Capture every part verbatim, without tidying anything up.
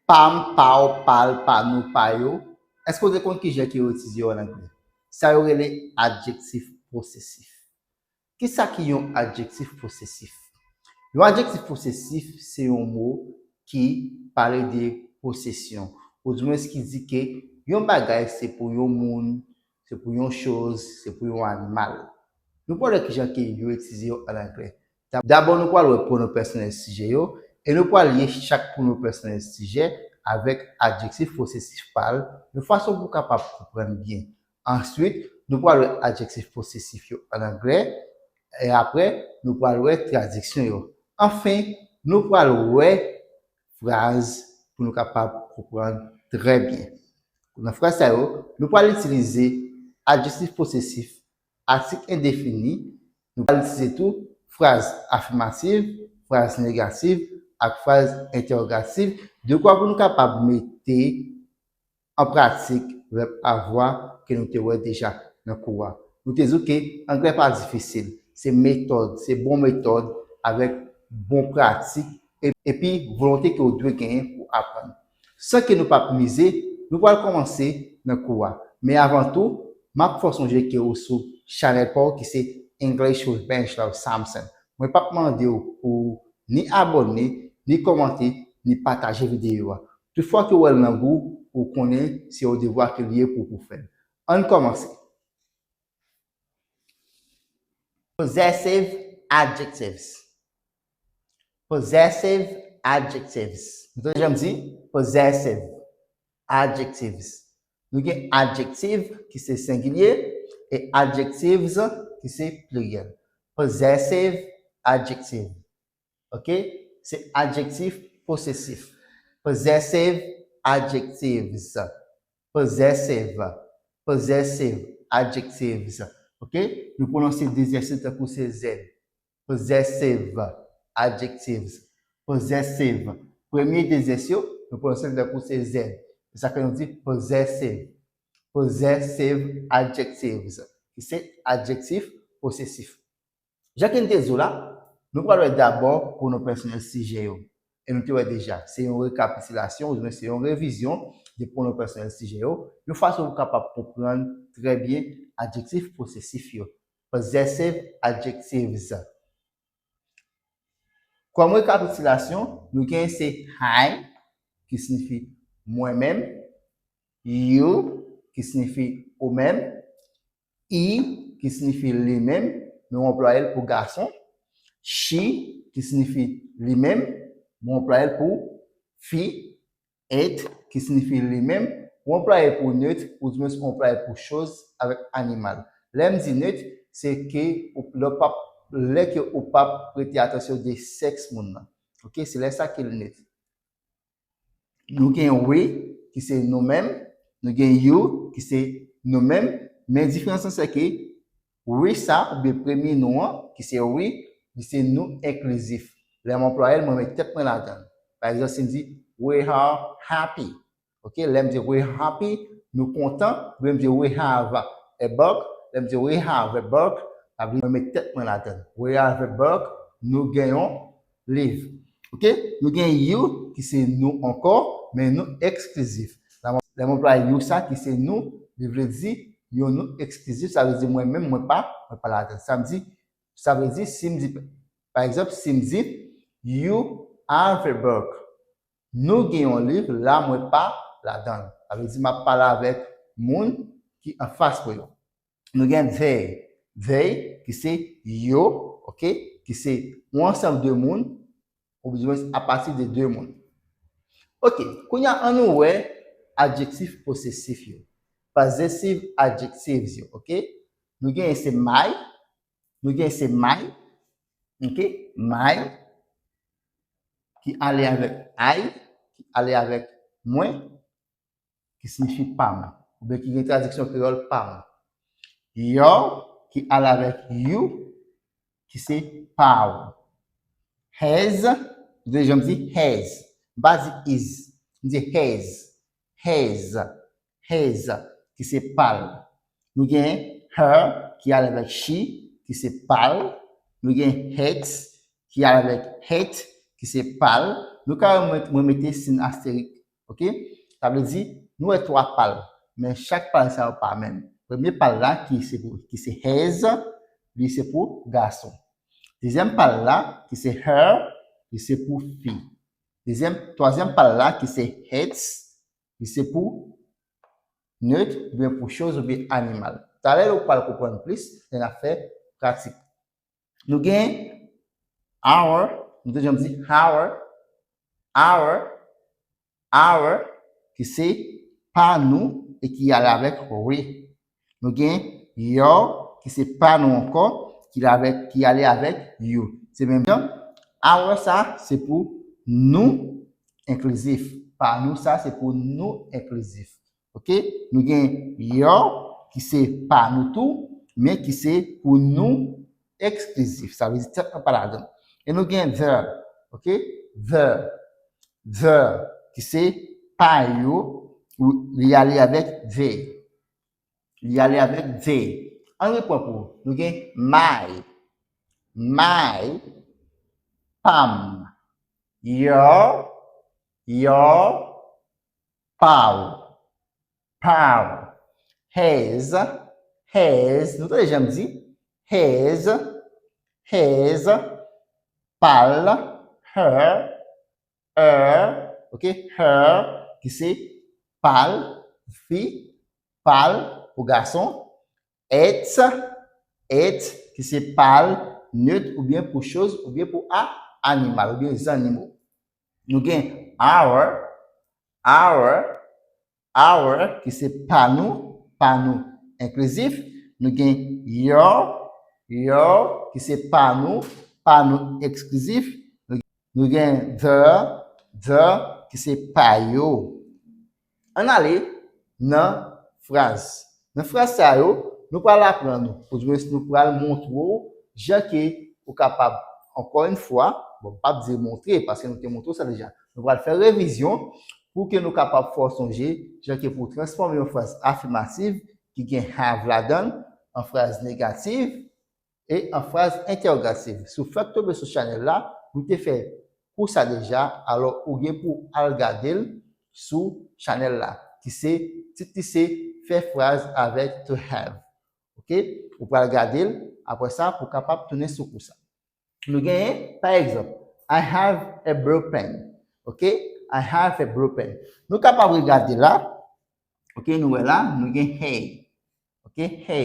Pa m, pa w, pa l, pa nou, pa yo. Èske w te konn kijan ke yo itilize yo an anglè? Sa yo rele adjektif posesif. Kisa ki yon adjektif posesif? Yon adjektif posesif se yon mo ki pale de posesyon, oudimwens ki di ke yon bagay se pou yon moun, se pou yon choz, se pou yon animal. Nou pral wè kijan ke yo itilize yo an anglè. Dabò, nou pral wè pwonon pèsonèl sijè yo, e nou pral lye chak pwonon pèsonèl sijè avèk adjektif posesif pa l, yon fason pou w kapab konprann byen. Answit, nou pral wè adjektif posesif yo an anglè, e apre, nou pral wè tradiksyon yo. Anfen, nou pral wè fraz pou nou kapab konprann trè byen. Nan fraz sa yo, nou pral itilize adjektif posesif, atik endefini, nou pral itilize tou fraz afimatif, fraz negatif ak fraz entèwogatif, dekwa pou nou kapab mete an pratik vèb avwa ke nou te wè deja nan kou a. Nou te di w ke anglè pa difisil, se metòd, se bon metòd avèk bon pratik e-, epi volonte ke w dwe genyen pou aprann. San ke nou p ap mize, nou pral kòmanse nan kou a. Men avan tou, m ap fè w sonje ke w sou chanèl pa w ki se English with Benj Love Samson. Mwen p ap mande w pou ni abòne, ni kòmante, ni pataje videyo a. Tout fwa ke w wè l nan gou, ou konnen se yon devwa ke l ye pou w pou fè l. Ann kòmanse. Possessive adjectives. Possessive adjectives. Nou tande jan m di? Possessive adjectives. Nou gen adjektif ki se sengilye e adjectives ki se pliryèl. Possessive adjective. Ok? Se adjektif posesif. Possessive adjectives. Possessive. Possessive adjectives. Ok? Nou pwononse dezyèm S tankou se Z. Possessive adjectives. Possessive. Premye dezyèm S yo, nou pwononse tankou se Z. Se sa ke nou di possessive. Possessive adjectives, ki se adjektif posesif. Jan ke n te di w la, nou pral wè dabò pwonon pèsonèl sijè yo. E nou te wè deja, se yon rekapitilasyon, oubyen se yon revizyon de pwonon pèsonèl sijè yo, yon fason pou w kapab konprann trè byen adjektif posesif yo. Possessive adjectives. Kòm rekapitilasyon, nou gen se I, ki siyifi mwen menm, you, ki siyifi ou menm, he, ki siyifi li menm, men w anplwaye l pou gason, she, ki siyifi li menm, men w anplwaye l pou fi, it, ki siyifi li menm, w anplwaye pou nèt, oudimwens w anplwaye pou choz avèk animal. Lè m di nèt, se ke ou, lè w p ap, lè ke ou p ap prete atansyon de sèks moun nan. Ok, se lè sa ke l nèt. Nou gen we, ki se nou menm, nou gen you, ki se nou menm, men diferans lan se ke we sa, oubyen premye nou an, ki se we, li se nou enklizif. Lè m anplwaye l, mwen met tèt mwen ladan l. Pa egzanp, si m di, "We are happy." Ok, lè m di, "We are happy," nou kontan. Lè m di, "We have a book," lè m di, "We have a book," sa vle di mwen met tèt mwen ladan l. "We have a book," nou gen yon liv. Ok, nou gen you, ki se nou ankò, men nou eksklizif. Lè m, lè m anplwaye you sa, ki se nou, li vle di yon nou eksklizif, sa vle di mwen menm, mwen pa, mwen pa ladan l. Sa m di, sa vle di, si m di, pa egzanp, si m di, "You have a book," nou gen yon liv, la mwen pa ladan l. Sa vle di m ap pale avèk moun ki anfas mwen yo. Nou gen they. They, ki se yo, ok, ki se yon ansanm de moun, oubyen apati de de moun. Ok, kounye a, ann nou wè adjektif posesif yo. Possessive adjectives yo, ok? Nou gen se my, nou gen se my, ok? My, ki ale avèk I, ki ale avèk mwen, ki siyifi pa m, oubyen ki gen tradiksyon kreyòl pa m. Your, ki ale avèk you, ki se pa w. His, de jan m di his. M pa di his, m di his. His, his, ki se pa l. Nou gen her, ki ale avèk she, ki se pa l. Nou gen its, ki ale avèk it, ki se pa l. Nou ka wè mwen, mwen mete siy asterik Ok? Sa vle di, nou wè twa pal, men chak pal sa yo pa menm. Premye pal la, ki se pou, ki se his, li se pou gason. Dezyèm pal la, ki se her, li se pou fi. Dezyèm, twazyèm pal la, ki se its, li se pou nèt, oubyen pou choz, oubyen animal. Talè, ou pral konprann plis, lè n ap fè pratik. Nou gen our, nou te janm di our, our, our, ki se pa nou e ki ale avèk we. Nou gen your, ki se pa nou ankò, ki ale avèk, ki ale avèk you. Se menm jan, our sa, se pou nou enklizif. Pa nou sa, se pou nou enklizif. Ok? Nou gen your, ki se pa nou tou, men ki se pou nou eksklizif. Sa vle di tèt lan pa ladan. E nou gen the, ok? The, the, ki se pa yo, ou, li ale avèk they. Li ale avèk they. Ann repran pou nou. Nou gen my, my, pa m, your, your, pa w, pa w, his, his, nou tande jan m di, his, his, pa l, her, her, ok, her, ki se pa l, fi, pa l pou gason, its, its, ki se pa l, nèt, oubyen pou choz, oubyen pou a, animal, oubyen zannimo. Nou gen our, our, our, ki se pa nou, pa nou enklizif. Nou gen your, your, ki se pa nou, pa nou eksklizif. Nou, nou gen the, the, ki se pa yo. Ann ale nan fraz. Nan fraz sa yo, nou pral aprann ou, oudimwens nou pral montre w jan ke ou kapab, ankò yon fwa, bon, m p ap di montre, paske nou te montre w sa deja. Nou pral fè revizyon pou ke nou kapab fè w sonje jan ke pou w transfòme yon fraz afimatif ki gen have ladan l an fraz negatif e an fraz entèwogatif. Si w fèk tonbe sou chanèl la, nou te fè kou sa deja, alò ou gen pou w al gade l sou chanèl la, ki se, tit li se fè fraz avèk to have. Ok? Ou pral gade l, apre sa, pou w kapab tounen sou kou sa. Nou genyen, pa egzanp, I have a blue pen. Ok? I have a blue pen. Nou kapab regade la. Ok, nou wè la, nou gen he. Ok, he.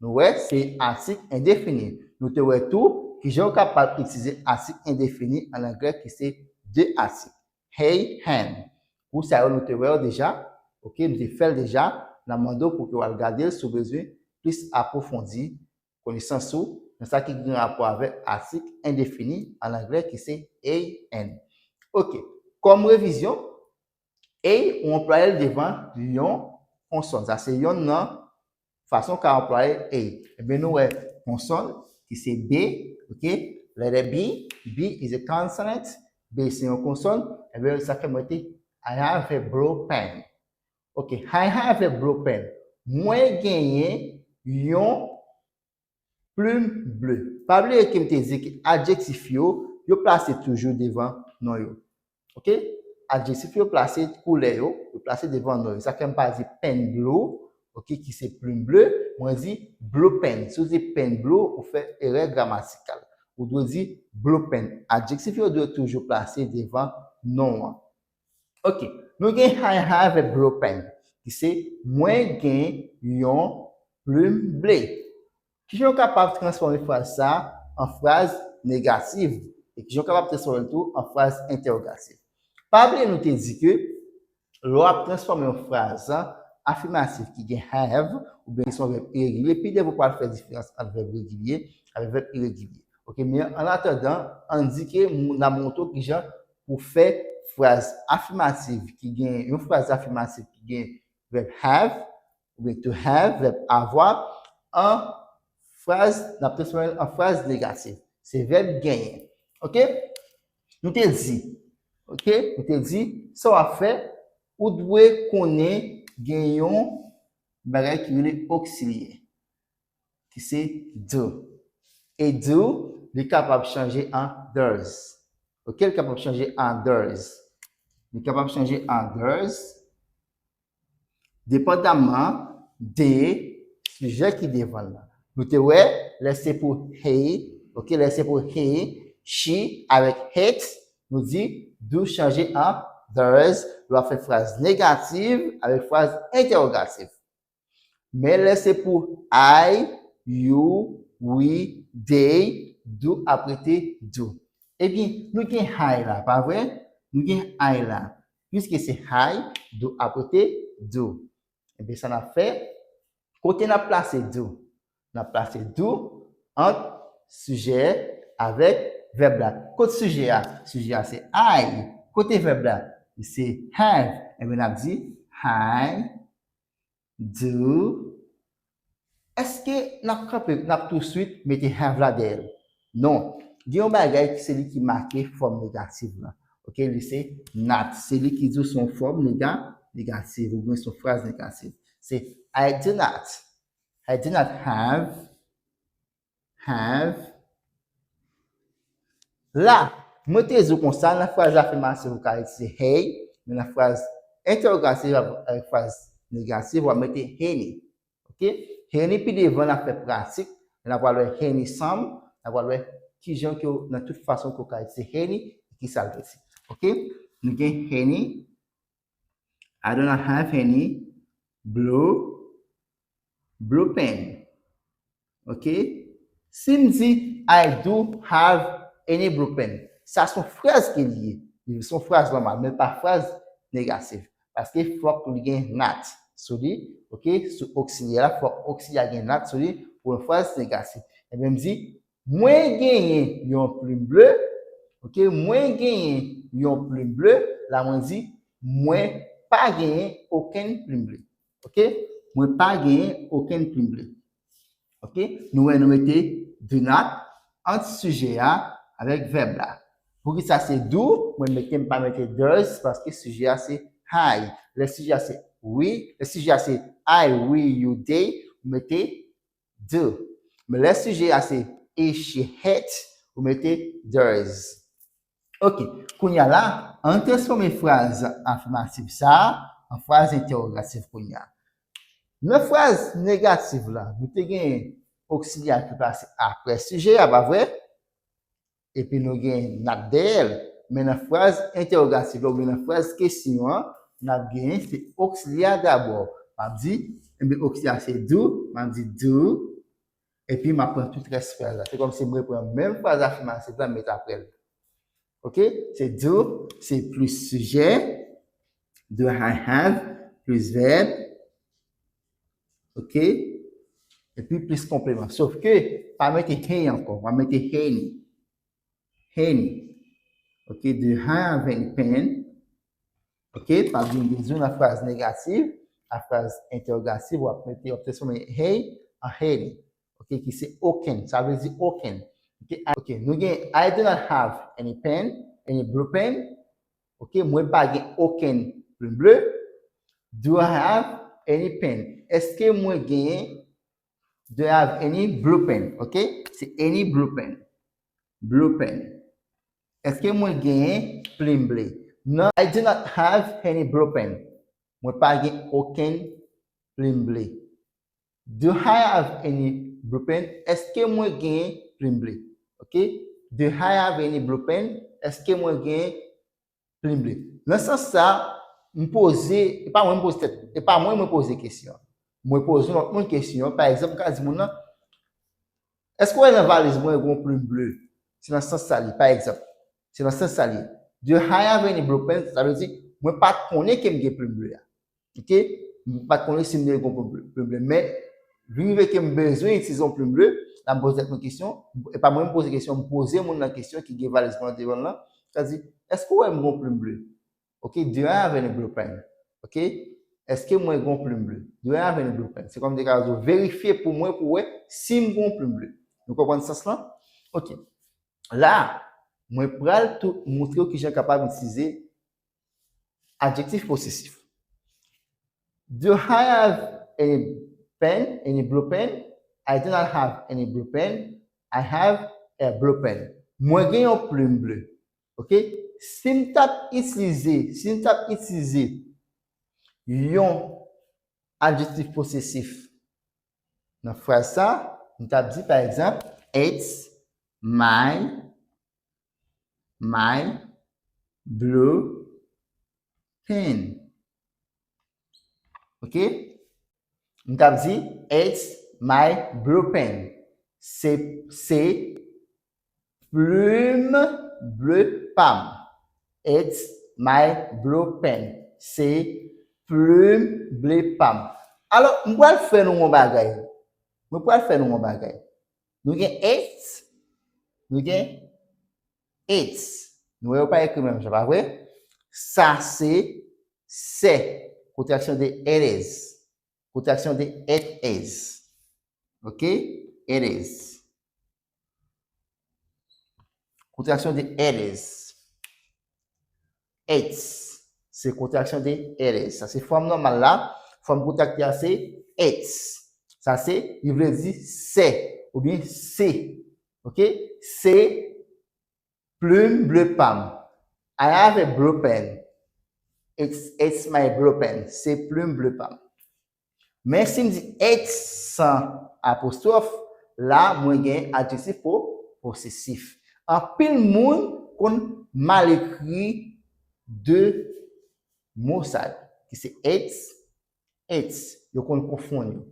Nou wè, se atik endefini. Nou te wè tou, kijan w kapab itilize atik endefini an anglè ki se de atik. He, hen. Kou sa yo nou te wè yo deja. Ok, nou te fè l deja. N ap mande w pou ke w al gade l si w bezwen plis apwofondi konesans ou nan sa ki gen rapò avèk atik endefini an anglè ki se a, an. Ok, kòm revizyon, a, ou anplwaye l devan yon konsòn. Sa se yonn nan fason w ka anplwaye a. Ebyen, nou wè konsòn ki se B, ok? Letter B, B is a consonant. B se yon konsòn. Ebyen, sa fè mwen te, I have a blue pen. Ok, I have a blue pen. Mwen genyen yon plim ble. Pa bliye ke m te di ke adjektif yo, yo plase toujou devan non yo. Ok? Adjektif yo plase koulè yo, yo plase devan non yo. Sa fè m pa di pen blue, ok, ki se plim ble, mwen di blue pen. Si w di pen blue, ou fè erè gramatikal. Ou dwe di blue pen. Adjektif yo dwe toujou plase devan non an. Ok, nou gen I have a blue pen, ki se mwen gen yon plim ble. Kijan w kapab transfòme fraz sa a an fraz negatif? E kijan w kapab transfòme l tou an fraz entèwogatif? Pa bliye nou te di ke lè w ap transfòme yon fraz afimatif ki gen have, oubyen ki se yon vèb iregilye, pi devan w pral fè diferans ant vèb regilye avèk vèb iregilye. Ok, men an atandan, ann di ke m, n ap montre w kijan pou fè fraz afimatif ki gen, yon fraz afimatif ki gen vèb have, oubyen to have, vèb avoir, an fraz, n ap transfòme l an fraz negatif. Se vèb genyen. Ok? Nou te di, ok? Nou te di, sa w ap fè, ou dwe konnen gen yon bagay ki rele oksilyè, ki se do. E do, li kapab chanje an does. Ok? Li kapab chanje an does. li kapab chanje an there's, depandamman de sijè ki devan l lan. Nou te wè, lè se pou he, ok, lè se pou he, she avèk it, nou di do chanje an there's, lè w ap fè fraz negatif avèk fraz entèwogatif. Men lè se pou I, you, we, they, do ap rete do. Ebyen, nou gen I la, pa vre? Nou gen I la. Piske se I, do ap rete do. Ebyen, sa n ap fè, kote n ap plase do? N ap plase do ant sijè avèk vèb la. Kot sijè a? Sijè a se I. Kote vèb la? Li se have. Ebyen, n ap di I do. Èske n ap kanpe, n ap touswit mete have la dèyè l? Non. Gen yon bagay ki se li ki make fòm negatif lan. Ok, li se not. Se li ki di w se yon fòm nega, negatif, oubyen se yon fraz negatif. Se I do not. I do not have, have. La, mwen te di w konsa, nan fraz afimatif, ou ka itilize he, men nan fraz entèwogatif, avèk fraz negatif, w ap mete any. Ok? Any pi devan, n ap fè pratik, n ap pral wè any some, n ap pral wè kijan ke w, nan tout fason ke w ka itilize any, e kisa l vle di. Ok? Nou gen any, I do not have any blue, blue pen. Ok? Si m di, I do have any blue pen, sa se yon fraz ke li ye. Li se yon fraz nòmal, men pa fraz negatif. Paske fòk li gen not sou li, ok? Sou oksilyè la, fòk oksilyè a gen not sou li pou yon fraz negatif. Ebyen, m di, mwen genyen yon plim ble, ok? Mwen genyen yon plim ble, la mwen di, mwen pa genyen okenn plim ble, ok? Mwen pa genyen okenn plim ble. Ok? Nou wè nou mete do not ant sijè a avèk vèb la. Poukisa se do, mwen mete, m pa mete does, paske sijè a se I. Lè sijè a se we, lè sijè a se I, we, you, they, ou mete do. Men lè sijè a se he, she, it, ou mete does. Ok, kounye a la, ann transfòme fraz afimatif sa a an fraz entèwogatif kounye a. Nan fraz negatif la, nou te gen oksilyè ki plase apre sijè a, pa vre? Epi nou gen not dèyè l. Men nan fraz entèwogatif la, oubyen nan fraz kesyon an, n ap gen se oksilyè a dabò. M ap di, ebyen, oksilyè a se do, m ap di do, epi m ap pran tout rès fraz la. Se kòmsi m repran menm fraz afimatif la, m met apre l. Ok? Se do, se plis sijè, do I have, plis vèb, ok? Epi plis konpleman. Sof ke, pa mete he ankò, w ap mete any. Any. Ok, do I have any pen? Ok, pa vin bezwen nan fraz negatif, nan fraz entèwogatif, w ap mete, w ap transfòme he an any. Ok, ki se okenn. Sa vle di okenn. Ok, I- ok, nou gen I do not have any pen, any blue pen. Ok, mwen pa gen okenn plim ble. Do I have any pen? Èske mwen genyen, do I have any blue pen? Ok, se any blue pen. Blue pen. Èske mwen genyen plim ble? Non, I do not have any blue pen. Mwen pa gen okenn plim ble. Do I have any blue pen? Èske mwen genyen plim ble? Ok? Do I have any blue pen? Èske mwen genyen plim ble? Nan sans sa, m poze, e pa mwen m poze tèt, e pa mwen mwen poze kesyon. Mwen poze yon lòt moun kesyon. Pa egzanp, m ka di moun nan, èske w wè nan valiz mwen gen yon plim ble? Se nan sans sa li, pa egzanp. Se nan sans sa li. Do I have any blue pen? Sa vle di, mwen pa t konnen ke m gen plim ble a. Ok? M pa t konnen si m te gen yon plim ble, plim ble. Men, vin rive ke m bezwen itilize yon plim ble, la m poze tèt mwen kesyon, e pa mwen m poze kesyon, m poze moun nan kesyon ki gen valiz mwen devan l lan. Sa di, èske w wè m gen yon plim ble? Ok, do I have any blue pen? Ok? Èske mwen gen yon plim ble? Do I have any blue pen? Se kòm te ka di w verifye pou mwen, pou wè si m gen yon plim ble. Nou konprann sans lan? Ok. La, mwen pral tou montre w kijan w kapab itilize adjektif posesif. Do I have any pen, any blue pen? I do not have any blue pen. I have a blue pen. Mwen gen yon plim ble. Ok? Si m t ap itilize, si m t ap itilize yon adjektif posesif nan fraz sa, m t ap di, pa egzanp, It's my, my blue pen. Ok? M t ap di, It's my blue pen. Se, se plim ble pa m. It's my blue pen. Se plim ble pa m. Alò, m pral fè nou yon bagay. Mwen pral fè nou yon bagay. Nou gen it, nou gen its. Nou wè yo pa ekri menm jan, pa vre? Sa se, se, kontraksyon de it is. Kontraksyon de it is. Ok? It is. Kontraksyon de it is. Its. Se kontraksyon de it is. Sa se fòm nòmal la. Fòm kontrakte a se its. Sa se, li vle di se, oubyen se. Ok? Se plim ble pa m. I have a blue pen. It's, it's my blue pen. Se plim ble pa m. Men si m di its san apostwòf, la mwen gen adjektif po-, posesif. Anpil moun konn mal ekri de mo sa yo, ki se its, its. Yo konn konfonn yo.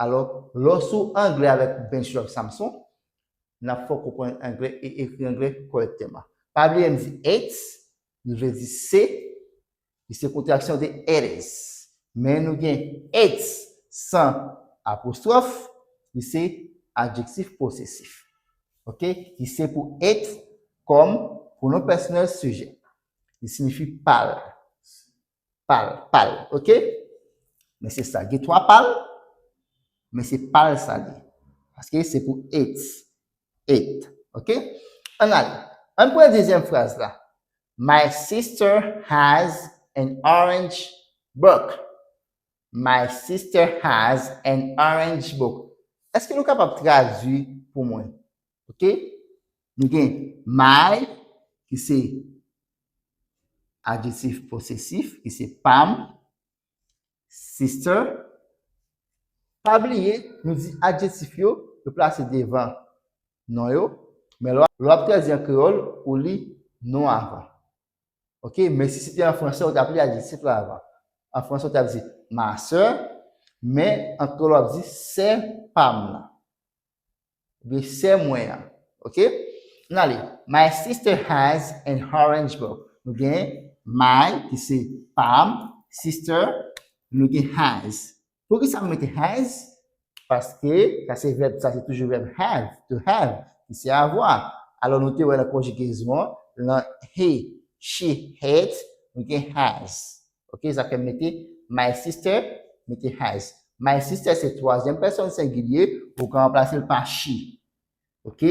Alò, lè w sou anglè avèk Bench Love Samson, n ap fè w konprann anglè e ekri anglè kòrèkteman. Pa bliye m di its, li vle di se, li se kontraksyon de it is. Men nou gen its san apostwòf, li se adjektif posesif. Ok? Ki se pou it kòm pwonon pèsonèl sijè. Li siyifi pa l. Pa l, pa l, ok? Men se sa. Gen twa pa l, men se pa l sa li. Paske se pou it. It, ok? Ann ale. Ann pran dezyèm fraz la. My sister has an orange book. My sister has an orange book. Èske nou kapab tradui pou mwen? Ok? Nou gen my, ki se adjektif posesif, ki se pa m, sister. Pa bliye, nou di adjektif yo, yo plase devan non yo, men lè w ap tradui an kreyòl, ou li non avan. Ok? Men si se te an fransè, ou t ap li adjektif la avan. An fransè, ou t ap di ma sœur, men an kreyòl, w ap di sè pa m lan. Oubyen sè mwen an. Ok? Ann ale. My sister has an orange book. Nou gen my, ki se pa m, sister, nou gen has. Poukisa m mete has? Paske sa se vèb, sa se toujou vèb have, to have, ki se avwa. Alò, nou te wè nan konjigezon an, nan he, she, it, nou gen has. Ok, sa fè m mete my sister, mete has. My sister se twazyèm pèsòn sengilye, ou ka ranplase l pa she. Ok?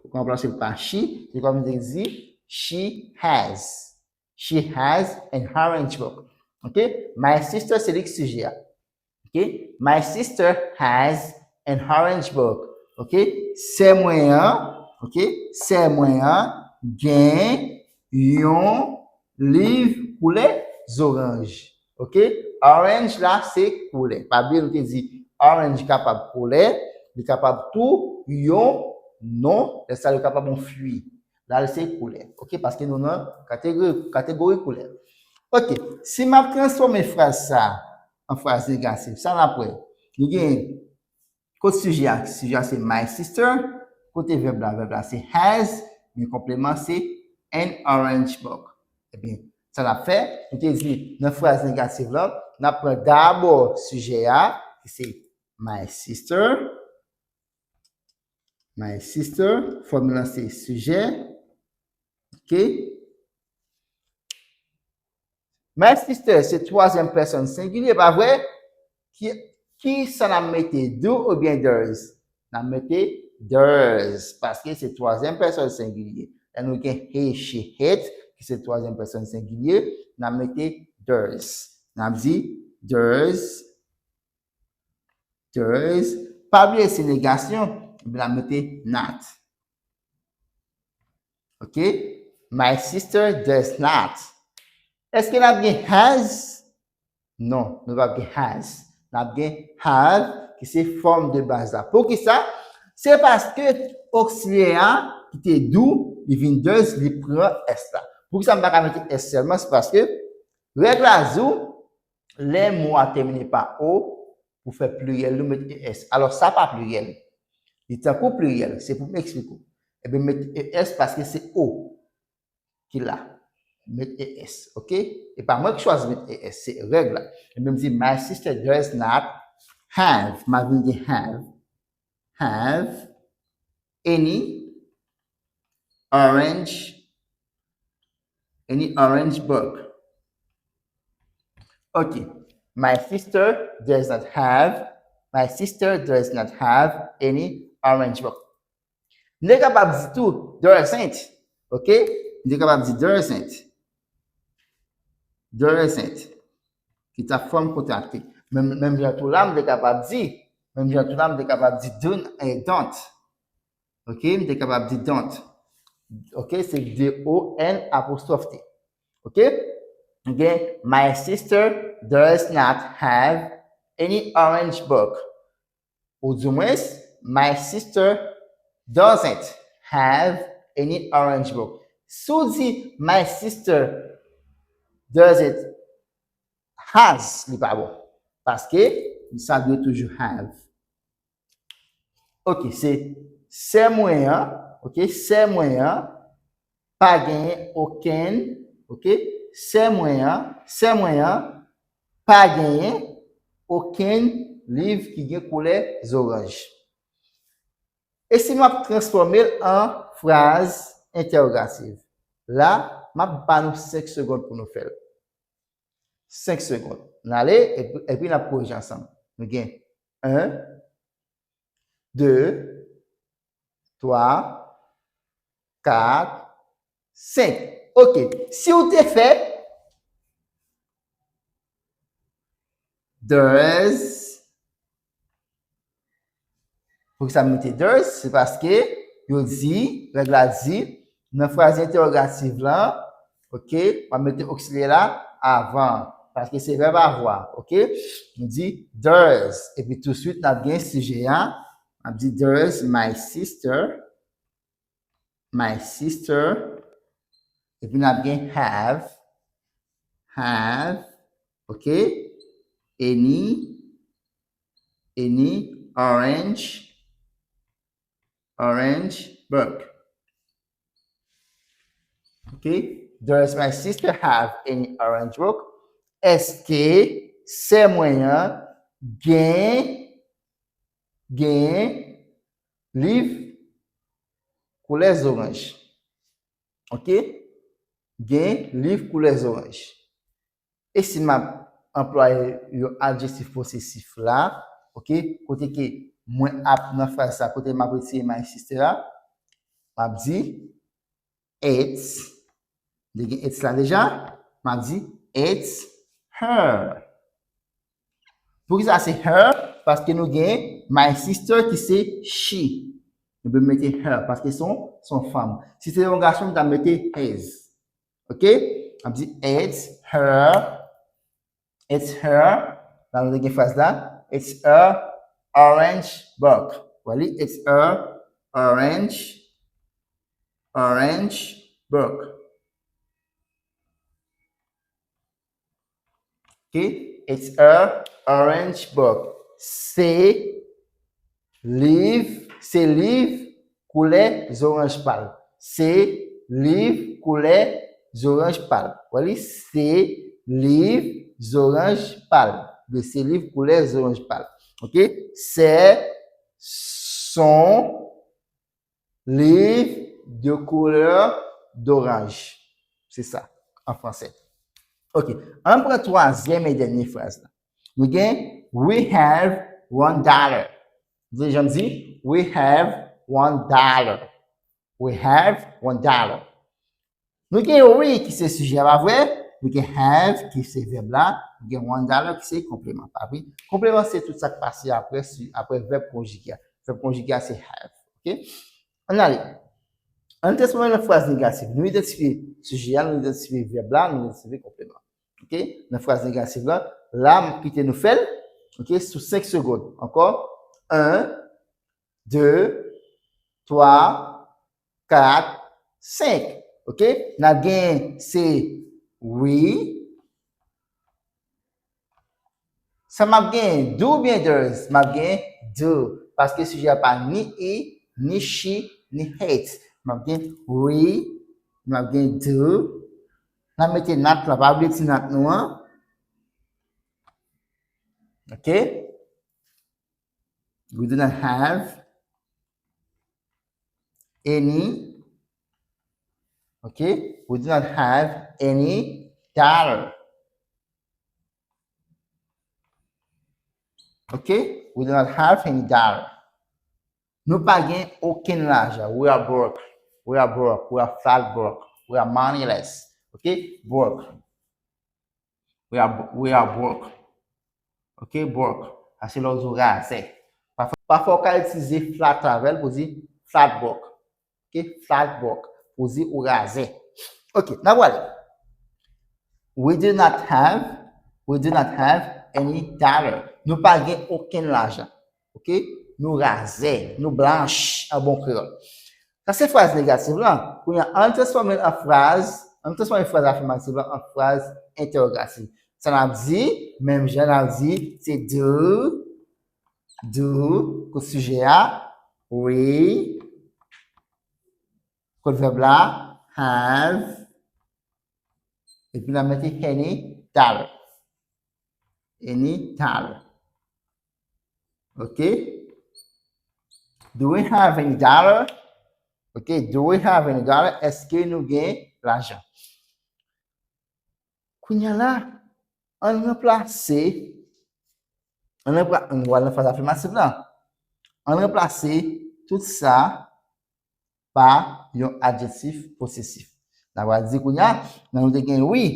Ou ka ranplase l pa she, se kòm m te di, she has. She has an orange book. Ok? My sister se li k sijè a. Ok? My sister has an orange book. Ok? Sè mwen an, ok? Sè mwen an gen yon liv koulè zoranj. Ok? Orange la se koulè. Pa bliye nou te di orange kapab koulè, li kapab tou yon non, lè sa li kapab yon fwi. La l se koulè. Ok? Paske nou nan kategori, kategori koulè. Ok. Si m ap transfòme fraz sa an fraz negatif, sa n ap wè. Nou gen Kot sijè a? Sijè a se my sister. Kote vèb la? Vèb la se has, men konpleman se an orange book. Ebyen, sa n ap fè, nou te di nan fraz negatif lan, n ap pran dabò sijè a, ki se my sister. My sister, fòmil lan se sijè. Ok? My sister se twazyèm pèsòn sengilye, pa vre? Ki, ki sa n ap mete? Do oubyen does? N ap mete does, paske se twazyèm pèsòn sengilye. Lè nou gen he, she, it, ki se twazyèm pèsòn sengilye, n ap mete does. N ap di, does, does. Pa bliye se negasyon, epi n ap mete not. Ok? My sister does not. Èske n ap gen has? Non, nou p ap gen has. N ap gen have, ki se fòm de baz la. Poukisa? Se paske oksilyè a, ki te do, li vin does, li pran s la. Poukisa m pa ka mete s sèlman? Se paske règ la di w, lè mo a tèmine pa o, pou fè pliryèl, nou met es. Alò, sa pa pliryèl. Li tankou pliryèl, se pou m eksplike w. Ebyen, met es paske se o ki la. Met es, oke? E pa mwen ki chwazi met es, se règ la. Ebyen, m di, my sister does not have, m a vin gen have, have any orange, any orange book. Ok. My sister does not have, my sister does not have any orange book. M te kapab di tou, doesn't. Ok? M te kapab di doesn't. Doesn't. Ki ta fòm kontrakte. Menm, menm jan tou la, m te kapab di, menm jan tou la, m te kapab di don't, eh, don't. Ok? M te kapab di don't. Ok? Se D O N apostwòf T. Ok? M gen, my sister does not have any orange book. Ou di mwens, my sister doesn't have any orange book. Si w di, my sister doesn't has, li pa bon. Paske sa dwe toujou have. Ok, se sè mwen an, ok, sè mwen an pa genyen okenn, ok, sè mwen an, sè mwen an pa genyen okenn liv ki gen koulè zoranj. E si m ap transfòme l an fraz entèwogativ? La, m ap ba nou senk segonn pou nou fè l. Senk segonn. N ale, epi, epi n ap korije ansanm. Nou gen en, de, twa, kat, senk. Ok. Si w te fè does, poukisa m mete does? Se paske yo di, règ la di, nan fraz entèwogativ lan, ok, w ap mete oksilyè la avan, paske se vèb avwa, ok? Nou di does, epi touswit n ap gen sijè a, n ap di does my sister, my sister, epi n ap gen have, have, ok, any, any orange, orange book. Ok? Does my sister have any orange book? Èske sè mwen an gen, gen liv koulè zoranj? Ok? Gen liv koulè zoranj. E si m ap anplwaye yon adjektif posesif la, ok, kote ke mwen ap nan fraz sa, kote m ap retire my sister la, m ap di it's, m te gen it's la deja, m ap di it's her. Poukisa se her? Paske nou gen my sister ki se she. Nou pe mete her paske se yon, se yon fanm. Si se yon gason, m ta mete his. Ok? M ap di it's her. It's her. La nou te gen fraz la. It's her orange book. Wè li, it's her orange, orange book. Ok? It's her orange book. Se liv, se liv koulè zoranj pal. Se liv koulè zoranj pal. Wè li, se liv zoranj pal. Oubyen se liv koulè zoranj pal. Ok? C'est son livre de couleur d'orange. Se sa, an fransè. Ok, ann pran twazyèm e dènye fraz la. Nou gen, we have one dollar. Deja m di, we have one dollar. We have one dollar. Nou gen we ki se sijè a, pa vre? Nou gen have ki se vèb la. Nou gen one dollar ki se konpleman, pa vre? Konpleman se tout sa k pase apre, si, apre vèb konjige a. Vèb konjige a se have. Ok? Ann ale. Ann transfòme l an fraz negatif. Nou idantifye sijè a, nou idantifye vèb la, nou idantifye konpleman. Ok? Nan fraz negatif la, la, m ap kite nou fè l, ok, sou senk segonn. Ankò, en, de, twa, kat, senk. Ok? N ap gen se wi. Sa m ap gen, do oubyen does? M ap gen do, paske sijè a pa ni he, ni she, ni it. M ap gen we, m ap gen do. N ap mete not la, pa bliye ti not nou an. Ok? We do not have any. Ok? We do not have any dollar. Ok? We do not have any dollar. Nou pa gen okenn lajan. We are broke. We are broke. We are flat broke. We are moneyless. Ok? Broke. We are, we are broke. Ok? Broke. Sa se lè w di w razè. Pafwa, pafwa w ka itilize flat avè l pou di flat broke. Ok? Flat broke. Pou di ou razè. Ok, n ap prale. We do not have, we do not have any dollar. Nou pa gen okenn lajan. Ok? Nou razè, nou blanch an bon kreyòl. Sa se fraz negatif lan. Kounye a, ann transfòme l an fraz, ann transfòme fraz afimatif lan an fraz entèwogatif. Sa n ap di, menm jan n ap di, se do, do, kot sijè a, we, kot vèb la, have, epi n ap mete any dollar. Any dollar. Ok? Do we have any dollar? Ok, do we have any dollar? Èske nou gen lajan? Kounye a la, ann ranplase, ann ranpla-, ann pral nan fraz afimatif la. Ann ranplase tout sa pa yon adjektif posesif. N a pral di kounye a, nan nou te gen we,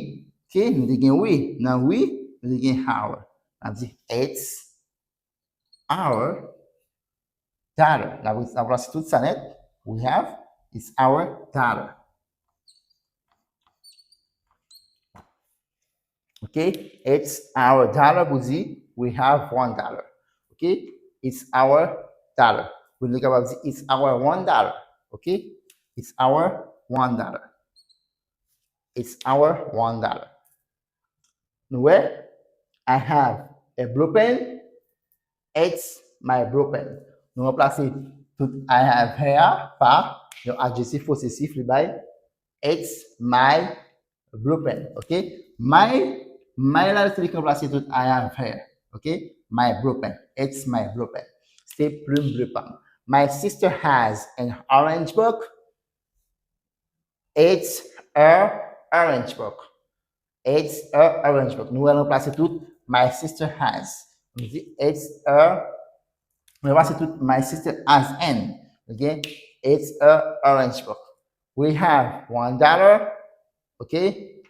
ok, nou te gen we, nan we, nou te gen our. N a di, it's our dollar. N a, n a ranplase tout sa nèt. We have, it's our dollar. Ok? It's our dollar pou di, we have one dollar. Ok? It's our dollar. Ou nou kapab di, it's our one dollar. Ok? It's our one dollar. It's our one dollar. Nou wè? I have a blue pen. It's my blue pen. Nou ranplase tout I have here pa yon adjektif posesif, li bay it's my blue pen. Ok? My, my la, se li ki ranplase tout I have here. Ok? My blue pen. It's my blue pen. Se plim ble pa m. My sister has an orange book. It's her orange book. It's her orange book. Nou ranplase tout my sister has. Nou di it's her. Nou ranplase tout my sister has an. Ok? It's her orange book. We have one dollar. Ok?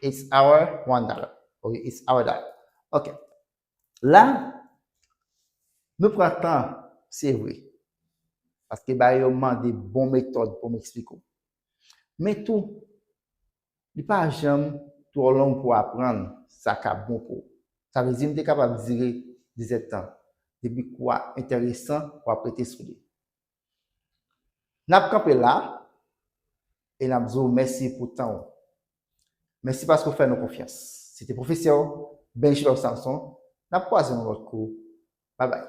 It's our one dollar. Ok? It's our dollar. Ok. La, nou pran tan, se vre. Paske bagay yo mande bon metòd pou m eksplike w. Men tou, li pa janm twò long pou w aprann sa k ap bon pou w. Sa vle di, m te kapab dire dizèdtan. Depi kou a enteresan, w ap rete sou li. N ap kanpe la e n ap di w mèsi pou tan w. Mèsi paske w fè nou konfyans. Se te pwofesè w, Benjilòv Samson. N ap kwaze yon lòt kou. Babay.